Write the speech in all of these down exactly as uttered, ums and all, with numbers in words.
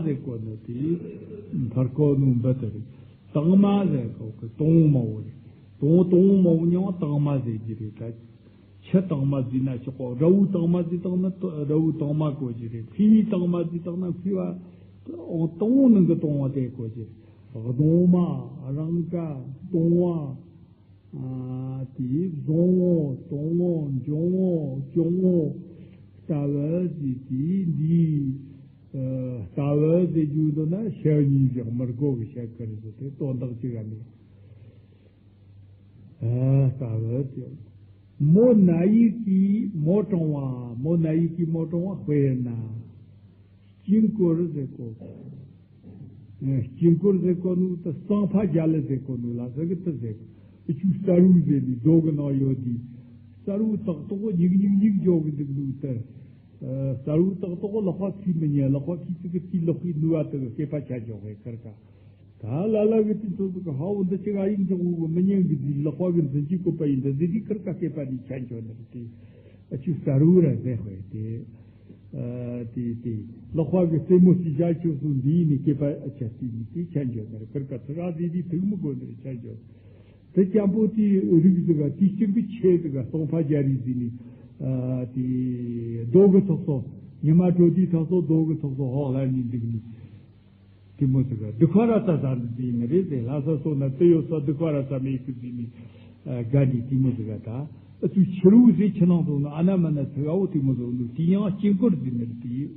ཟེར་གོ་ནི་དེ་མཐར་གོ་ནོ་འབུ་དེ་རེད། དྭངས་མ་ཟེར་གོ་གི་དང་པོ་མ་བོ་རེད། དང་པོ་དང་པོ་མ་བོ་མྱིང་དྭངས་མ་ཟེར་གྱི་རེད་ད། ཆུ་དྭངས་མ་ཟེར་ན་ཆོག་གོ། དགྲ་བོའི་དྭངས་མ་ཟེར་བཏང་ན་དགྲ་བོའི་དྭངས་མ་གོ་གྱི་རེད། མཁས་པའི་དྭངས་མ་ཟེར་བཏང་ན་མཁས་པ་དང་པོ་ནང་གི་དང་པོ་དེ་གོ་གྱི་རེད། གདུང་མ། རང་ཀ། གདུང་བ། ཨ་དེ་བཟང་བོ། དང་པོ། འཇམ་བོ། སྐྱོང་བོ། ལྟ་བུ་ཟེར་དེ་འདི། ཨ་ལྟ་བུ་ཟེར་རྒྱུ་འདི་ན་ཤ་གཉིས་བཞག་མི་དགོས་གི། ཤ་ཁར་ཟེར་དེ་དོན་དག་ཅིག་ག་མེད། ཨ་ལྟ་བུ་དེ། མོ་ན་ཡིག་གི་མོ་དྲང་བ། མོ་ན་ཡིག་གི་མོ་དྲང་བ་དཔེར་ན། དཀྱིལ་འཁོར་ཟེར་གོ། ཨ་དཀྱིལ་འཁོར་ཟེར་གོ་ནོ་ད་གཙང་ཕ་རྒྱ་ལ་ཟེར་གོ་ནོ་ལ་ཟེར་གི། དེ་ཟེར་གི། ཨ་ཆུ་གསར་བུ་ཟེར་ནི་རྡོ་གི་ནང་ཡོད་དེ། གསར་བུ་ཏག་ཏག་ཉིག་ཉིག་ཉིག་འཇོག་གི་འདུག་ནོ་ད། ཨ་གསར་བུ་ཏག་ཏག་ལག་པ་ཁྱེར་མི་ཉན། ལག་པ་ཁྱེར་ཚིག་གི་དེ་ལག་པའི་ནུ་བ་དེ་གི་སྐེད་པ་ཆ་འཇོག་གི་ཁར་ཀ། ད་ལ་ལ་གི་དེ་ཚོ་གི་ཧ་འོ་འདི་ཅི་ག་ཡིན་ཀྱང་འོ་མི་ཉན་གི། འདི་ལག་པ་གི་འཛིན་གྱི་བཀོད་པ་ཡིན། འདི་ཟེར་དེ་ཁར་ཀ་སྐེད་པ་ནི་ཆ་འཇོག་ནི་རེད་དེ། ཨ་ཆུ་གསར་བུ་ར་ཟེར་ཧོས་དེ། ཨ་དེ་དེ་ལག་པ་གི་རྩེ་མོ་ཅི་བྱ་ཆུ་སུ་འདི་ནི་སྐེད་པ་ཨ་ཆ་དེ་ནི་དེ་ཆ་འཇོག་ནི་རེད། ཁར་ཀ་ཚི་ར་ཟེར་དེ་ཐུག་མི་དགོས་ནི་རེད། ཆ་འཇོག་དེ་སྐྱམ་པོ་དེའི་རིགས་ཟིག་ག་དེའི་གཅིག་གི་ཆེ་ཟིག་ག་སྟོང་ཕ་རྒྱ་རིགས་ཟིག་ནི། ཨ་དེ་རྡོ་གི་ཚོགས་སོ། ཉི་མ་དྲོ་དུས་ཚོགས་སོ་རྡོ་གི་ཚོགས་སོ་ཧོག་ལ་ནི་འདུག་ནི། དེ་མོ་ཟིག་ག་དུ་ཁ་ར་ཙ་ཙ་འདི་ཟིག་ནི་རེད་ཟེར། ལྷ་ས་སོ་ན་དེ་ཡོད་ས་དུ་ཁ་ར་ཙ་མེད་གི་ཟིག་ནི། ཨ་དགའ་ནི་དེ་མོ་ཟིག་ག་ད། ཨ་ཚུ་ཕྱི་རུ་ཟིག་ཕྱི་ནང་སོ་ན་ཨ་ན་མ་ན་ཚིག་ཨ་བོ་དེ་མོ་ཟིག་ནི། དེ་ཡང་དཀྱིལ་འཁོར་ཟིག་ནི་རེད་དེ།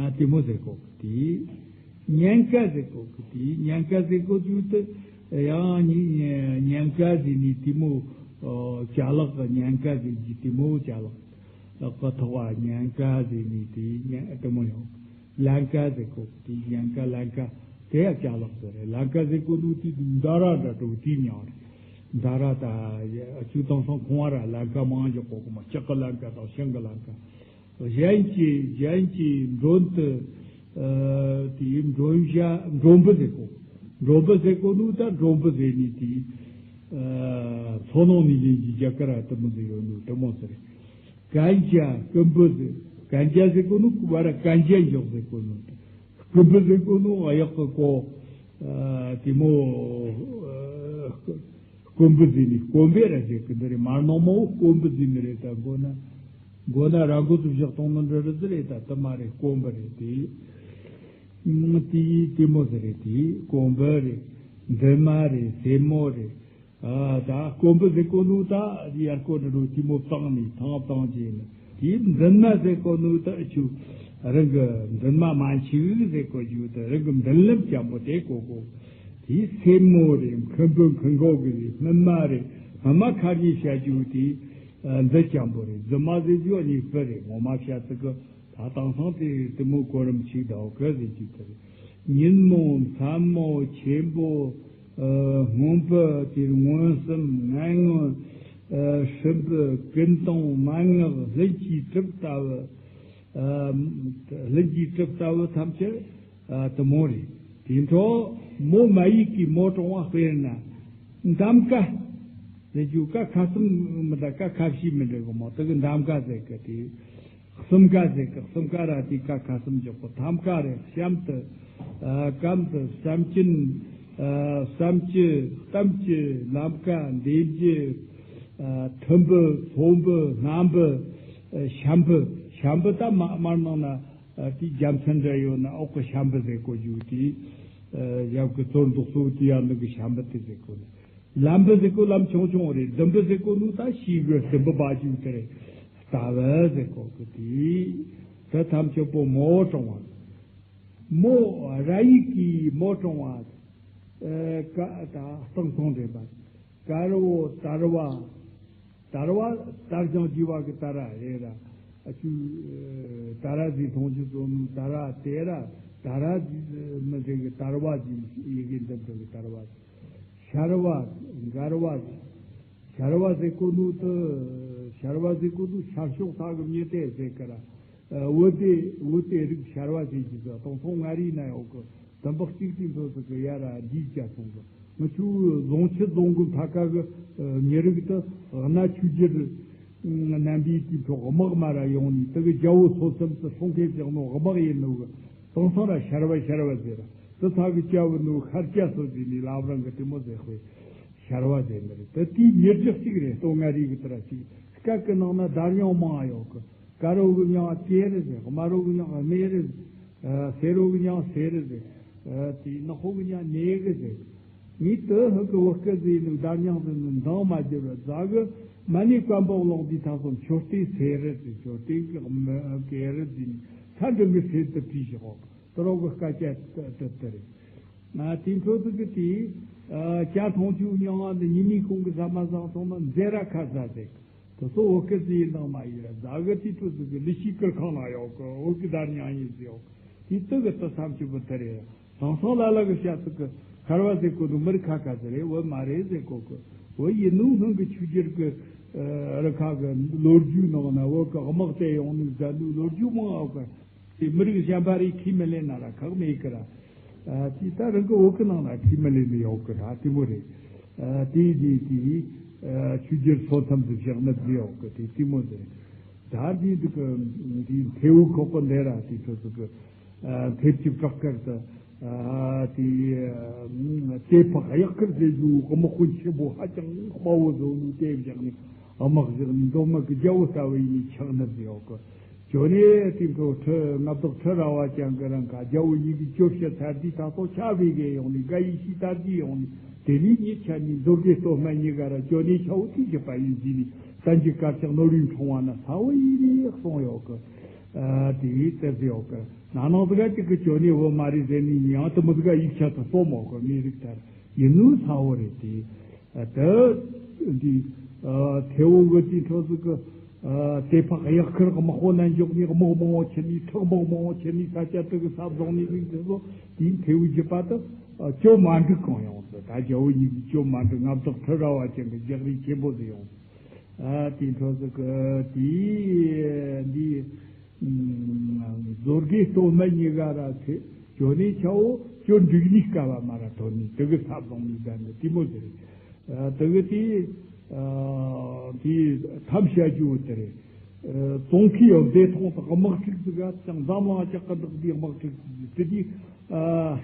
ཨ་དེ་མོ་ཟེར་གོ་གི་དེ། ཉན་ཀ་ཟེར་གོ་གི་དེ། ཉན་ཀ་ཟེར་གོ་རྒྱུ་དེ་ཡང་ཉན་ཉན་ཀ་ཟེར་ནི་དེ་མོ། ཨོ་ཅ་ལག་གི་ཉན་ཀ་ཟེར་གྱི་དེ་མོ་ཅ་ལག་ལག་གི་ཐོག་བ་ཉན་ཀ་ཟེར་ནི་དེ་ཉན་དེ་མོ་ཡོང་། ལན་ཀ་ཟེར་གོ་གི་དེ། ཉན་ཀ་ལན་ཀ་དེ་ཡང་ཅ་ལག་ཟེར་རེད། ལན་ཀ་ཟེར་གོ་ནོ་དེ་འདའ་ར་འདྲ་འགྲོ་དེ་མྱང་རེད། འདའ་ར་ད་ཆུ་དྭངས་སང་ཁོང་བ་ར་ལན་ཀ་མང་འཇོག་གོ་གི་མ། ལྕགས་གི་ལན་ཀ་དང་ཤིང་གི་ལན་ཀ། གཞན་གྱི་གཞན་གྱི་མགྲོན་དུ། ཨ་དེའི་མགྲོན་ཞག་མགྲོན་པོ་ཟེར་གོ། མགྲོན་པོ་ཟེར་གོ་ནོ་ད་མགྲོན་པོ་ཟེར་ནི་དེ། ཨ་མཚོ་ནང་ནས་ལེན་གྱི་རྒྱ་གར་ར་དེ་མོ་ཟེར་ཡོད་ནོ་དེ་མོ་ཟེར། གན་ཇ་སྐུ་འབུ་ཟེར། གན་ཇ་ཟེར་གོ་ནོ་བ་ར་གན་ཇ་འཇོག་ཟེར་གོ་ནོ་དེ། སྐུ་འབུ་ཟེར་གོ་ནོ་གཡག་གི་ཀོ། ཨ་དེ་མོ། ཨ་སྐོམ་པོ་ཟིན་ནི་སྐོམ་པས་ར་བྱེད་ཀི་འདི་རེད། མར་ནང་མ་བོ་སྐོམ་པོ་ཟིན་ནི་རེད། ད་མགོ་ན་མགོ་ན་ར་མགོ་ཚོ་བཞག་གཏོང་ནི་འདྲ་རེད་ཟེར་རེད། ད་དུ་མ་རེད། སྐོམ་པོ་རེད་དེ། དེ་དེ་མོ་ཟེར་རེད་དེ། སྐོམ་པོ་རེད། འདི་མ་རེད། སེན་མོ་རེད། ཨ་ད་སྐོམ་པོ་ཟེར་གོ་ནོ་ད་ཡར་སྐོར་འགྲོ་དེ་མོ་བཏང་ནི་ཐང་བཏང་བྱས་ནི། དེ་འདུན་མ་ཟེར་གོ་ནོ་ད་ཆུ་རང་གི་འདུན་མ་མ་འཆི་ཟེར་གོ་རྒྱུ་ད་རང་གི་མདུན་ལམ་འཇམ་པོ་དེ་གོ་གོ། དེ་སེན་མོ་རེད། མཁན་པོ་མཁན་གོ་གི་རེད། སྨིན་མ་རེད། སྨིན་མ་ཁ་ཉིན་བྱ་རྒྱུ་དེ་འདི་འཇམ་པོ་རེད། རྫུན་མ་ཟེར་རྒྱུ་གཉིས་པ་རེད། ངོ་མ་བྱ་ཚིག་གི་ད་དེང་སང་དེ་དེ་མོ་གོ་རིམ་ཞིག་ད་འོ་གི་ཟེར་རྒྱུ་དེ་རེད། ཉིན་མོ། མཚན་མོ། ཆེན་པོ། ཨ་སྔོན་པོ། དེར་མངོན་སུམ། ངན་ངོན། ཨ་སྲིན་པོ། ཀུན་བཏང་། མན་ངག་ལྷུན་གྱིས་གྲུབ་ལྟ་བུ། ཨ་ལྷུན་གྱིས་གྲུབ་ལྟ་བུ་ཐམས་ཅད་ཨ་དེ་མོ་རེད། དེ་འཕྲོ་མོ་མ་ཡིག་གི་མོ་དྲང་བ་དཔེར་ན། འདམ་ཀ་ཟེར་རྒྱུ་ཀ་ཁ་གསུམ་མི་འདྲ། ཀ་ཁ་བཞི་མི་འདྲ་གི་མོ་དེ་གི་འདམ་ཀ་ཟེར་གི་དེ། གསུམ་ཀ་ཟེར་གི། གསུམ་ཀ་ར་དེ་ཀ་ཁ་གསུམ་འཇོག་གི། ཐམ་ཀ་རེད། གཤམ་དུ། ཨ་སྐམ་དུ། བསམ་གྱིན། ཨ་བསམ་གྱི། གཏམ་གྱི། ནམ་མཁའ། འདེབས་རྒྱུ། ཨ་ཐུམ་བུ། ཚོམ་བུ། སྣམ་བུ། ཨ་ཤམ་བུ། ཤམ་བུ་ད་མ་མར་ནང་ན་ཨ་དེ་རྒྱ་མཚན་འདྲ་ཡོད་ན་འོག་གི་ཤམ་བུ་ཟེར་གོ་རྒྱུ་དེ། ཨ་ཡབ་གི་གཙོར་འདུག་སོ་དེ་ཡང་ནུ་གི་ཤམ་བུ་དེ་ཟེར་གོ་ནི། ལམ་བུ་ཟེར་གོ་ལམ་ཆུང་ཆུང་རེད། ལྡུམ་བུ་ཟེར་གོ་ནུ་ད་ཤིག་གི་ལྡུམ་བུ་བ་ཅུ་དེ་རེད། ལྟ་བུ་ཟེར་གོ་གི་དེ། དེ་ཐམས་ཅད་པོ་མོ་དྲང་བ། མོ་ར་ཡིག་གི་མོ་དྲང་བ། ཨ་ཀ་ད་སྟེང་སྟོང་འདྲེན་པ། དཀར་བོ་དར་བ། དར་བ་དར་ཞིང་རྒྱས་པ་གི་དར་ར་རེད་ར། ཨ་ཆུ་ཨ་དར་ར་ཟིག་མཐོང་རྒྱུ་བཟོ་ནུ་དར་ར་དེ་ར། དར་ར་ཟིག་མི་འདྲ་གི་དར་བ་ཟིག་ཡི་གེ་འདི་འདྲ་གི་དར་བ། ཤར་བ། མགར་བ། ཤར་བ་ཟེར་གོ་ནུ་དུ། ཤར་བ་ཟེར་གོ་ནུ་ཤར་ཕྱོགས་མཐའ་གི་མྱི་དེ་ཟེར་གི་ར། ཨ་བུ་དེ་བུ་དེ་རིགས་ཤར་བ་ཟེར་གྱི་ཟེར། དང་ཐོག་མངའ་རིས་ན་ཡོད་གི། དུམ་བུ་གཅིག་དེ་ཚོ་ཟེར་གི་ཡ་ར་འདིའི་ཅ་སོང་གི། ང་ཆུ་རྫོང་ཆུ་རྫོང་གི་མཐའ་ཁ་གི་ཨ་མྱི་རིགས་དུ་གནའ་ཆོས་རྒྱལ་རྣམ་པའི་དུས་ཐོག་དམག་མ་ར་ཡོང་ནས་དེ་གི་རྒྱལ་པོ་སོ་གསུམ་དུ་སྲུང་མཁན་བཞག་ནོ་དམག་ཡིན་ནོ་གི། དེང་སང་ར་ཤར་བ་ཤར་བ་ཟེར་ར། དེ་ཚ་གི་སྐྱ་བོ་ནུ་ཤར་སྐྱ་སོ་ཟེར་ནི་ལབ་རང་གི་དེ་མོ་ཟེར་ཁོས་ཤར་བ་ཟེར་ནི་རེད། དེ་དེའི་ཉེར་གཅིག་གཅིག་རེད། སྟོད་མངའ་རིས་གི་དེ་ར་གཅིག་སྐད་གི་ནང་ན་བརྡ་རྙིང་མང་ཡོད་གི། དཀར་རོ་གི་མྱིང་ཀེ་རེད་ཟེར། དམར་རོ་གི་མྱིང་སྨེ་རེད་ཟེར། སེར་རོ་གི་མྱིང་སེ་རེད་ཟེར། དེ་ནག་པོ་གི་མྱིང་ནེ་གི་ཟེར། ངས་དེ་ཧི་གི་བོད་སྐད་ཟེར་ནི་བརྡ་རྙིང་ཟེར་ནི་འདང་མ་བརྒྱབ་ར། རྫ་གི་མ་ཎི་བཀའ་འབོག་ལོག་འདི་ཐ་སོ་མཆོད་རྟེན་སེ་རེད་ཟེར། མཆོད་རྟེན་གི་མི་ཀེ་རེད་ཟེར་ནི་ས་འབྲིང་གི་སེ་དུ་བྲིས་བཞག་གོ། དེ་རོགས་གི་སྐད་ཆ་དེ་དེ་རེད། ང་དེ་འཕྲོ་ཚིག་གི་དེ་ཀྱ་མཐོང་ཆུ་མྱང་བ་འདི་ཉི་མའི་གུང་གི་ཟ་མ་བཟང་སོང་ན་མཛེ་ར་ཁ་ཟ་ཟེར། དེ་ཚོ་བོད་སྐད་ཟེར་ཡིན་དང་མ་ཡིན་ར། རྫ་གི་དེ་འཕྲོ་ཚིག་གི་ལི་ཤི་ཀིར་ཁང་ལ་ཡོད་གི། བོད་ཀྱི་བརྡ་རྙིང་ཡིན་ཟེར་ཡོད་གི། དེ་དུ་གི་དུ་མཚམས་ཆུ་བུ་དེ་རེད། དེང་སང་ལ་ལ་གི་བཤད་ཚིག་གི་ཁར་བ་ཟེར་གོ་ནི་མི་རིགས་ཁ་ཁ་ཟེར་རེད། བོད་མ་རེད་ཟེར་གོ་གི། བོད་ཡིན་ནོ་སྔོན་གི་ཆོས་རྒྱལ་གི་རུ་ཁག་གི་ལོ་རྒྱུས་ནང་ན་བོད་གི་དམག་དེ་ཡོང་ནི་ཟ་ནི་ལོ་རྒྱུས་མང་ཨོ་གི། དེ་མི་རིགས་གཞན་པ་རེ་ཁས་མི་ལེན་ན་ར་ཁག་མེད་གི་ར། ཨ་དེ་ད་རང་གི་བོད་གི་ནང་ན་ཁས་མི་ལེན་ནི་ཡོད་གི་ར། དེ་མོ་རེད། ཨ་དེ་དེ་དེ་ཨ་ཆོས་རྒྱལ་སོ་མཚམས་སུ་བཞག་ན་དེ་ཡོད་གི། དེ་དེ་མོ་རེད། ད་དེ་དེ་གི་དེ་ཐེའུ་ཁོག་པ་འདི་ར་དེ་ཚོ་ཚོ་གི་ཨ་ཐེབས་ཀྱི་བྲག་དཀར་དུ་ཨ་དེ་ཨ་དེ་ཕག་གཡག་དཀར་ཟེར་རྒྱུ་དམག་དཔོན་ཆེན་པོ་ཧ་ཅང་དཔའ་བོ་བཟོ་ནི་དེ་བཞག་ནི་དམག་བཞག་ནི་མདོ་སྨད་གི་རྒྱལ་པོ་ལྟ་བུ་ཡིན་ནི་ཆགས་ནི་དེ་ཡོད་གི། ཇོ་ནེ་དེ་འཕྲོ་ཁྲི་མངའ་བདག་ཁྲི་རལ་པ་ཅན་གྱི་རང་ཁ་རྒྱལ་པོ་ཡི་གེ་བཅོ་བརྒྱད་ཚར་དུས་ད་ལྟོ་ཆ་བེ་གེ་ཡོང་ནི་དགའ་ཡི་ཤི་ད་དི་ཡོང་ནི་དེ་ནི་ཉི་ཆ་ནི་མཛོ་དགེ་སྟོད་སྨད་གཉིས་ཀ་ར་ཇོ་ནེ་ཆའོ་ཐིག་གི་པ་ཡིན་ཟིན་ནི་བཙན་གྱི་དཀར་ཆག་ནོར་བུའི་འཕྲེང་བ་ན་ས་བོ་ཡི་རེ་གསུང་ཡོད་གི། ཨ་དེ་ཡི་ཙེ་ཙེ་ཡོད་གི། ན་ནང་ཟི་ག་ཅིག་གི་ཇོ་ནེ་བོ་མ་རེད་ཟེར་ནི་ཡང་དུ་མི་ཟི་ག་ཡིག་ཆ་དུ་སོ་མོ་གི་མི་རིགས་དར་ཡིན་ནུ་ས་བོ་རེད་དེ། ད་འདི་ཐེ་བོ་གི་དེ་འཕྲོ་ཟིག་གི་དེ་ཕག་གཡག་ཁུར་དམག་དཔོན་ན་འཇོག་ནི་དམག་མང་བོ་ཁྱེར་ནི་ཁྲག་དམག་མང་བོ་ཁྱེར་ནི་ས་ཆ་དུ་གི་ས་བཟུང་ནི་རིགས་དེ་ཚོ་དེའི་ཐེ་བོ་བརྒྱུད་པ་དུ་ཅོ་མ་འགྲིག་གང་ཡོང་ཟིག་ད་རྒྱལ་བོ་ཡིན་གི་ཅོ་མ་འགྲིག་མངའ་བདག་ཁྲི་རལ་པ་ཅན་གི་རྒྱག་རིགས་ཆེན་པོ་ཟིག་ཡོང་ཟིག་ཨ་དེ་འཕྲོ་ཟིག་གི་དེའི་འདི། མཛོ་དགེ་སྟོད་སྨད་གཉིས་ཀ་ར་ཚེ་ཇོ་ནེ་ཆའོ་ཇོ་འགྲིག་ནི་སྐ་བ་མ་ར་ཐོན་ནི་དེ་གི་ས་བཟུང་ནི་ད་ནི་དེ་མོ་དེ་རེད། དེ་གི་དེ་དེ་ཐམ་བཤད་རྒྱུ་དེ་རེད། ཙོང་ཁའི་ཡོད་བདེ་ཐོང་དང་དམག་འཁྲུག་ཟིག་ག་ཅང་འཛམ་གླིང་ལྕགས་ཀ་འདག་དེ་དམག་འཁྲུག་ཟིག་དེ་དེ།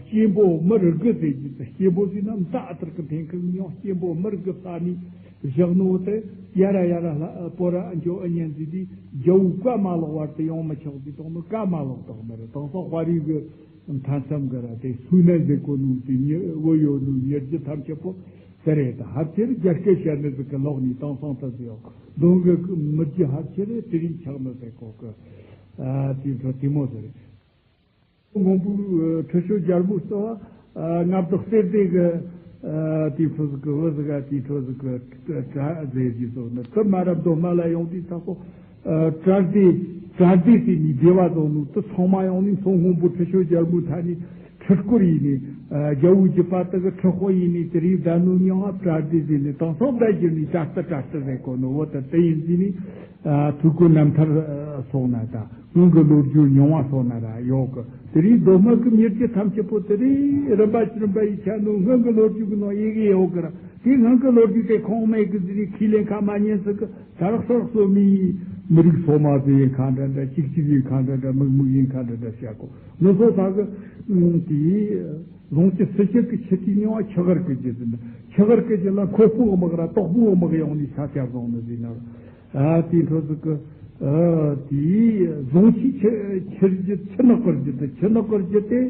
སྐྱེན་པོ་མི་རི་གི་ཟེར་གྱི་ཟེར། སྐྱེན་པོ་ཟེར་ན་མདའ་ཨ་ཐུར་གི་འཐེན་ཁུལ་མྱོང་། སྐྱེན་པོ་མི་རི་གི་ས་ནས་བཞག་ནོ་དེ་ཡ་ར་ཡ་ར་ལྷ་པོ་ར་འཇོ་ཨ་ཉན་ཟེར་དུས་རྒྱལ་པོ་བཀའ་མ་ལོག་བར་དུ་ཡོང་མི་ཆོག་ཟེར་དང་ནོ་བཀའ་མ་ལོག་དང་མི་རེད། དེང་སང་དཔའ་རིས་གི་མཐའ་མཚམས་གི་ར་དེ་སུའུ་ནན་ཟེར་གོ་ནོ་དེ་ཉི་བོ་ཡོད་ནོ་ཉེར་བརྒྱད་ཐམས་ཅད་པོ་དེ་རེད། ད་ཕལ་ཆེར་རྒྱ་སྐད་བཤད་ནི་ཟིག་གི་ལོག་ནས་དེང་སང་ད་ཟེར་ཡོད་གདོང་གི་མི་རྒྱུ་ཕལ་ཆེར་དེ་རིང་ཆགས་ནི་ཟེར་གོ་གི། དེ་ཚོ་དེ་མོ་ཟེར། སྔོན་པོའི་ཁྲི་ཤོད་རྒྱལ་མོ་གཙོ་བོ་མངའ་བདག་གསེར་ལྡེ་གི་དེའི་ཁྲོད་ཟིག་གི་བུ་ཟིག་ག་དེའི་ཁྲོད་ཟིག་གི་གྲྭ་ཟེར་གྱི་ཟོ་ནི་དེ་མ་རབས་མདོ་སྨད་ལ་ཡོང་དུས་ཚ་ཁོ་གྲྭ་སྡེ་གྲྭ་སྡེ་ཟེར་ནི་སྡེ་བ་ཟོ་ནི་དེ་ཚང་མ་ཡོང་ནི་སོང་སྔོན་པོ་ཁྲི་ཤོད་རྒྱལ་མོའི་མཐའ་ནས་ཁྲི་སྐོར་ཡིན་ནི་རྒྱལ་པོའི་རྒྱུད་པ་དེ་གི་ཁྲི་དཔོན་ཡིན་ནི་དེ་རིང་བསྡད་ནོ་མྱིང་ང་གྲྭ་སྡེ་ཟེར་ནི་དེང་སང་བསྡད་རྒྱུ་ནི་གྲྭ་སྟི་གྲྭ་སྟི་ཟེར་གོ་ནོ་བོ་དེ་དེ་ཡིན་ཟེར་ནི་ཐུགས་ཀུན་རྣམ་ཐར་སོང་ན་ད། སྔོན་གྱི་ལོ་རྒྱུས་མྱོང་བ་སོགས་ན་ར་ཡོད་གི། དེ་རིང་མདོ་སྨད་ཀྱི་མྱི་རྒྱུད་ཐམས་ཅད་པོ་དེ་རིང་རིམ་པ་རིམ་པ་ཡི་ཆ་ནོ་སྔོན་གྱི་ལོ་རྒྱུས་ཀྱི་ནང་ཡི་གེ་ཡོད་གི་ར། དེ་སྔོན་གྱི་ལོ་རྒྱུས་དེ་ཁུངས་མེད་གི་ཟེར་ནས་ཁས་ལེན་ཁ་མ་ཉན་ཟིག་གི། ད་རག་སོག་སོ་མི་མི་རིགས་སོ་མ་ཟེར་ཡིན་ཁ་འདྲ་འདྲ་གཅིག་གཅིག་ཡིན་ཁ་འདྲ་འདྲ་མིག་མིག་ཡིན་ཁ་འདྲ་འདྲ་བཤད་གོ་ནོ་སོ་ད་གི། དེ་ལོངས་སྤྱོད་སྲིད་སྤྱོད་ཀྱི་ཆུ་དེའི་མྱིང་བ་ཆུ་གར་གི་རྒྱུད་ཟེར་ན་ཆུ་གར་གི་རྒྱུད་ལ་ཁོ་སྤུ་གི་དམག་ར་དོག་པོ་གི་དམག་ཡོང་ནས་ས་ཆ་བཟུང་ནི་ཟེར་ན། ཨ་དེའི་འཕྲོ་ཟིག་གི། ཨ་དེའི་གཟུངས་ཆུའི་ཆུ་ཆུ་རྒྱུད་ཆུ་ནག་གི་རྒྱུད་དུ་ཆུ་ནག་གི་རྒྱུད་དེ།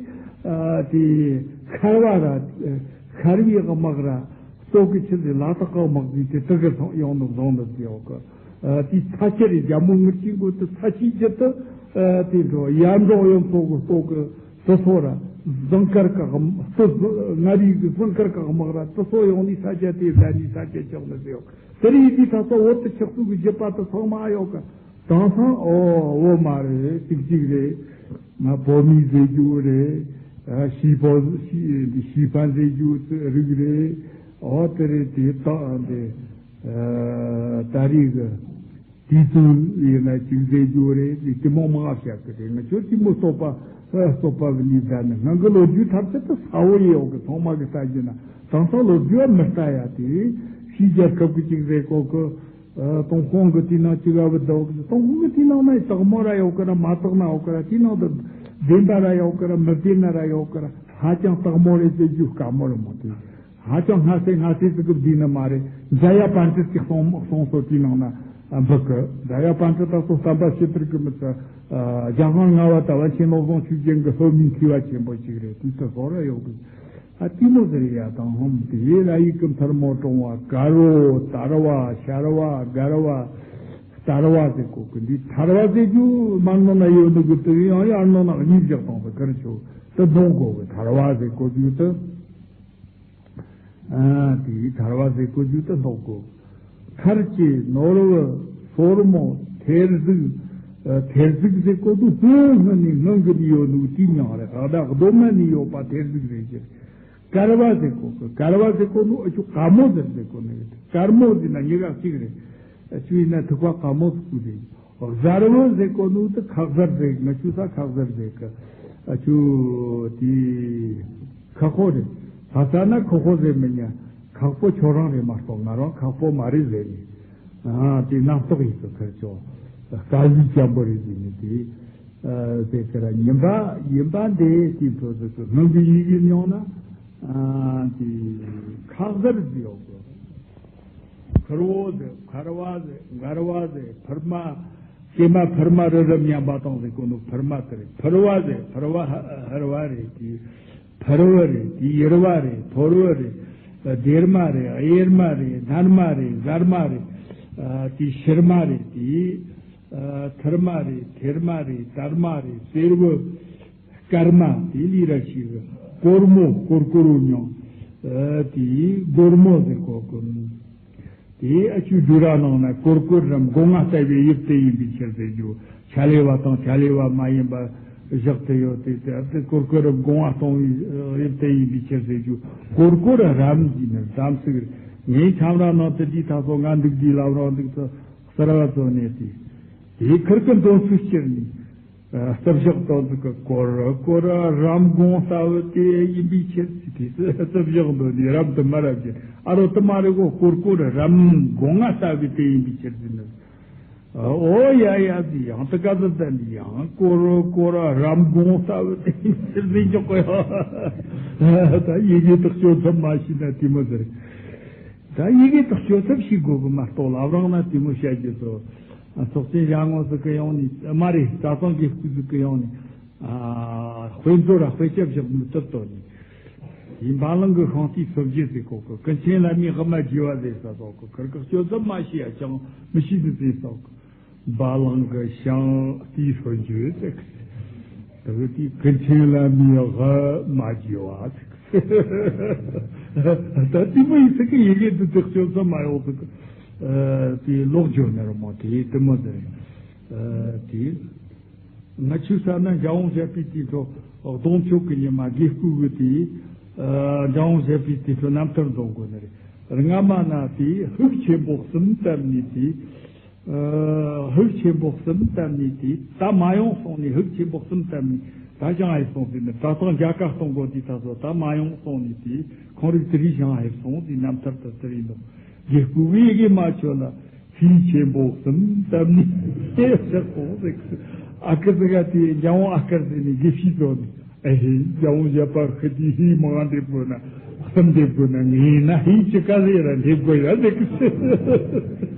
ཨ་དེ་ཤར་བ་ར་ཤར་བའི་དམག་ར་སྟོད་ཀྱི་ཆུ་ཟེར་ལ་དྭགས་ཀྱི་དམག་ཟིག་དེ་དེ་གི་སོང་ཡོང་ནི་བཟུང་ནི་ཟེར་ཡོད་གི། ཨ་དེའི་ཚ་ཆུ་རེད། རྒྱལ་མོ་དངུལ་ཆུའི་མགོ་དེ་ཚ་ཆུའི་རྒྱུད་དུ། ཨ་དེའི་འཕྲོ་ཡར་འབྲོག་ཡོན་ཚོ་གི་སྟོད་ཀྱི་དེ་ཚོ་ར་ཟངས་དཀར་གི་དམག་དེ་མངའ་རིས་ཀྱི་ཟངས་དཀར་གི་དམག་ར་དེ་ཚོ་ཡོང་ནི་ས་ཆ་དེ་ད་ནི་ས་ཆ་ཆགས་ནི་ཟེར་ཡོད། དེ་རིང་འདི་ད་ལྟ་བོད་དུ་ཆགས་ཚུལ་གྱི་རྒྱུད་པ་དེ་ཚང་མ་ཡོད་གི། དེང་སང་ཨོ་བོད་མ་རེད། ཅིག་ཅིག་རེད། ང་བོད་མི་ཟེར་རྒྱུ་རེད། ཨ་ཤི་བོ་ཤི་ཤི་ཕན་ཟེར་རྒྱུ་རིགས་རེད། ཨོ་དེ་རེད། དེ་དག་འདི་ཨ་ད་རེས་ཀྱི་དུས་ཚོད་ཡིན་ན་ཅིག་ཟེར་རྒྱུ་རེད། དེ་དེ་མོ་མང་བཤད་གི་རེད། ང་ཚོ་དེ་མོ་སོ་པ་ཨ་སོ་པ་གི་ནི་ད་ནི་སྔོན་གྱི་ལོ་རྒྱུས་ཐམས་ཅད་དུ་ས་བོ་ཡོད་གི། ཚང་མ་གི་ལྟ་རྒྱུ་ན་དེང་སང་ལོ་རྒྱུས་མི་ལྟ་ཡ་དེ་ཕྱིའི་རྒྱལ་ཁབ་ཀྱི་ཅིག་ཟེར་གོ་གི། ཨ་ཏུན་ཧོང་གི་དེའི་ནང་ཅི་ག་བུད་འདུག་ཏུན་ཧོང་གི་དེའི་ནང་ན་དག་མོ་ར་ཡོད་གི་ར་མ་དག་ན་ཡོད་གི་ར། དེའི་ནང་དུ་ བདེན་པ་ར་ཡོད་ཀི་ར་མི་བདེན་ན་ར་ཡོད་ཀི་ར། ཧ་ཅང་སྟག་མོ་རེད་ཟེར་རྒྱུ་དཀའ་མོ་རེད་མོ། དེ་ཧ་ཅང་སྔ་སེ་སྔ་སེ་ཟིག་གི་བསྡུས་ནི་མ་རེད། མཛའ་ཡ་པཎ་ཆེན་གྱི་གསུང་གསུང་སོ་དེའི་ནང་ན་འབུ་གི། མཛའ་ཡ་པཎ་ཆེན་ད་སོ་བསྟན་པ་ཕྱི་དར་གི་མི་ཚ། རྒྱ་གར་ལྔ་བ་ད་བན་ཆེན་ནོར་བཟང་ཆོས་རྒྱན་གྱི་ལྷོ་མིའི་མཁས་པ་ཆེན་པོ་ཞིག་རེད། དེ་ཚོ་སོ་ར་ཡོད་གི། ཨ་ཏི་མོ་ཟེར་ཡ་དང་ཧོམ་དེ་ར་ཡིག་གི་མཐར་མོ་དྲོང་བ་དཀར་བོ་དར་བ་ཤར་བ་དགར་བ་དར་བ་ཟེར་གོ་གི། འདི་དར་བ་ཟེར་རྒྱུ་མར་ནང་ན་ཡོད་ནི་གི་དེ་ཡང་ཡར་ནང་ན་གཉིས་བཞག་དང་དུ་ཁར་ཆོ་དུ་འདོང་གོ་གི། དར་བ་ཟེར་གོ་རྒྱུ་དུ། ཨ་དེ་དར་བ་ཟེར་གོ་རྒྱུ་དུ་འདོང་གོ། ཐར་གྱི་ནོར་བུ་སོར་མོ་ཐེར་ཟུག་ཨ་ཐེར་ཟུག་ཟེར་གོ་དུ་སྔོན་སྔོན་ནས་སྔོན་གི་ནི་ཡོད་ནི་དེ་མྱང་རེད། ཨ་ད་གདོད་མ་ནས་ཡོད་པ་ཐེར་ཟུག་ཟེར་གྱི། དཀར་བ་ཟེར་གོ་གི། དཀར་བ་ཟེར་གོ་ནོ་ཨ་ཆུ་དཀར་མོ་ཟེར་ཟེར་གོ་ནི། དཀར་མོ་ཟེར་ན་ཉི་ག་གཅིག་རེད། ཨ་ཆུ་ཡིན་ན་ཐུག་པ་དཀར་མོ་ཟེར་གོ་ཟེར། གཟར་བུ་ཟེར་གོ་ནོ་དུ་ཁ་གཟར་ཟེར། ང་ཆུ་ས་ཁ་གཟར་ཟེར་གི། ཨ་ཆུ་དེ་ཁ་ཁོ་རེད། ས་ས་ན་ཁོ་ཁོ་ཟེར་མི་ཉན། ཁག་པོ་ཁྱོད་རང་རེད་མ་གཏོགས་ང་རང་ཁག་པོ་མ་རེད་ཟེར་ནས། ཨ་དེ་རྣམ་རྟོག་ཡིན་ཚོ་ཁར་ཆོ། དཀར་ཡིག་སྐྱམ་པོ་རེད་ཟེར་ནས་དེ། ཨ་དེ་ཁར་ཡིན་པ་ཡིན་པ་འདི་དེ་ཚོ་ཚོ་ཚོ་སྔོན་གྱི་ཡིག་ཡིན་ཡོང་ན། ཨ་དེ་ཁག་གཟར་ཟེར་ཡོད་གི། ཁུར་བོ་ཟེར། ཁར་བ་ཟེར། མགར་བ་ཟེར། ཕུར་མ། སྐྱེས་མ་ཕུར་མ་རི་རབ་མཉམ་པ་དང་ཟེར་གོ་ནོ་ཕུར་མ་དེ་རེད། ཕུར་བ་ཟེར། ཕུར་བ་ཧ་ཧར་བ་རེད། དེ་ཕུར་བུ་རེད། དེ་ཡུར་བ་རེད། ཐོར་བུ་རེད། སྡེར་མ་རེད། གཡེར་མ་རེད། སྣར་མ་རེད། གཟར་མ་རེད། ཨ་དེ་ཤིར་མ་རེད། དེ་ཨ་ཐུར་མ་རེད། ཐེར་མ་རེད། དར་མ་རེད། སེར་བུ། སྐར་མ་དེ་ལི་ར་ཞིག་གོར་མོ་ཀོར་ཀོར་རོ་མྱོང་། ཨ་དེ་སྒོར་མོ་ཟེར་གོ་གི། དེ་ཨ་ཆུ་སྦྲུལ་ར་ནང་ན་ཀོར་ཀོར་རམ་སྒོ་ང་ལྟ་བུའི་དབྱིབས་དེ་ཡིན་པའི་ཕྱིར་ཟེར་རྒྱུ། ཆ་ལེ་བ་དང་ཆ་ལེ་བ་མ་ཡིན་པ་བཞག་སྟེ་ཡོད་དེ། དེ་ཨ་དེ་ཀོར་ཀོར་རམ་སྒོ་ང་གཏོང་བའི་དབྱིབས་དེ་ཡིན་པའི་ཕྱིར་ཟེར་རྒྱུ། ཀོར་ཀོར་རམ་གྱི་ནི་རམ་ཟེར། ངའི་ཁྱམས་ར་ནང་དུ་དེའི་ཐ་སོ་ང་འདུག་དེའི་ལབ་རང་འདུག་ཚོ་གསར་བ་ཚོ་ནས་དེ། དེའི་ཁུར་གི་འདོད་ཚུལ་སྤྱིར་ནི། རྩི་བཞག་དོན་ཟིག་གི་ཀོར་ཀོར་རམ་སྒོང་ལྟ་བུ་དེ་ཡིན་པའི་ཕྱིར་ཟེར། དེ་རྩི་བཞག་འདོད་ནི་རམ་དུ་མ་རབ་ཀྱི་ཨ་རོ་དུ་མ་རེ་གོ། ཀོར་ཀོར་རམ་སྒོང་ང་ལྟ་བུ་དེ་ཡིན་པའི་ཕྱིར་ཟེར་ནི། ཨོ་ཡ་ཡ་ཟི་ཡང་དུ་ག་ཟི་ད་ནི་ཡང་ཀོར་ཀོར་རམ་སྒོང་ལྟ་བུ་དེ་ཡིན་པའི་ཕྱིར་ཟེར་འཇོག་གོ་ཡ། ད་ཡི་གེ་དག་སྤྱོད་ཚབ་མ་ཤེས་ན་དེ་མོ་ཟེར། ད་ཡི་གེ་དག་སྤྱོད་ཚབ་ཤེས་དགོས་གི་མ་གཏོགས་ལབ་རང་ན་དེ་མོ་བཤད་རྒྱུ་སོ། ཚོགས་ཆེན་ཡར་ངོ་ཟིག་གི་ཡོང་ནི་མ་རེད། རྩྭ་ཐང་དགེ་སྐོས་ཟིག་གི་ཡོང་ནི། ཨ་དཔེ་མཛོད་ར་དཔེ་ཆ་བཞག་མི་ཐུབ་དོ་ནི། ཡིན་པ་ལང་གི་ཤོང་ཏི་སོ་བརྒྱད་ཟེར་གོ་གི། ཀུན་མཁྱེན་བླ་མའི་དབུ་མ་རྒྱས་པ་ཟེར་ས་སོགས་གི། ཁུར་གི་སྤྱོད་ཚབ་མ་ཤེས་ཡ་ཅང་མི་ཤེས་ནི་ཟེར་སོགས་གི། བ་ལང་གི་ཤང་ཏི་སོ་བརྒྱད་ཟེར་གི། ད་གི་ཏི་ཀུན་མཁྱེན་བླ་མའི་དབུ་མ་རྒྱས་པ་ཟེར་གི། ད་དེ་མོ་ཡིན་ཟེར་གི། ཡི་གེ་འདི་དག་སྤྱོད་ཚབ་མ་ཡོང་ཟེར་གི། ཨ་དེ་ལོག་འཇོག་ནི་རེད་མོ། དེ་དེ་མོ་ཟེར། ཨ་དེ་ང་ཆོས་ས་ན་འཇམ་དབྱངས་བཞད་པའི་དུས་ཚོད་གདོང་ཕྱོགས་ཀྱི་ཉི་མ་དགེ་སྐོས་གི་དེ། ཨ་འཇམ་དབྱངས་བཞད་པའི་དུས་ཚོད་རྣམ་ཐར་འཛོམས་དགོས་ནི་རེད། སྔ་མ་ན་དེ་ཧིག་ཆེན་པོ་གསུམ་བཏབ་ནས་དེ། ཨ་ཧིག་ཆེན་པོ་གསུམ་བཏབ་ནས་དེ་ད་མ་ཡོང་སོང་ནས། ཧིག་ཆེན་པོ་གསུམ་བཏབ་ནས་ད་བཞེངས་ཡེ་སོང་ཟེར་ནས། ད་ཐང་རྒྱལ་ཁ་གཏོང་དགོས་དུས་ད་ཚོ་ད་མ་ཡོང་སོང་ནས་དེ་ཁོང་རིགས་དེ་རིགས་བཞེངས་ཡེ་སོང་ཟེར། རྣམ་ཐར་དུ་དེ་རིགས་འདུག་དགེ་སྐོས་ཡི་གེ་མ་ཆོད་ལ་ཧིག་ཆེན་པོ་གསུམ་བཏབ་ནས་དེ་ཟེར་སོང་ཟེར། ཨ་ཁུ་ཟིག་ག་དེ་འཇམ་དབྱངས་ཨ་ཁུ་ཟེར་ནས་དགེ་བཤེས་བཟོ་ནས། ཨེ་ཧེ། རྒྱལ་བོ་བཞད་པ་ཁུ་དེ་ཧི་མང་འདེབས་དགོས་ན། གསུམ་འདེབས་དགོས་ན། ངས་ན་ཧི་ཅི་ག་ཟེར་ར་འདེབས་དགོས་ཡ་ཟེར་གི།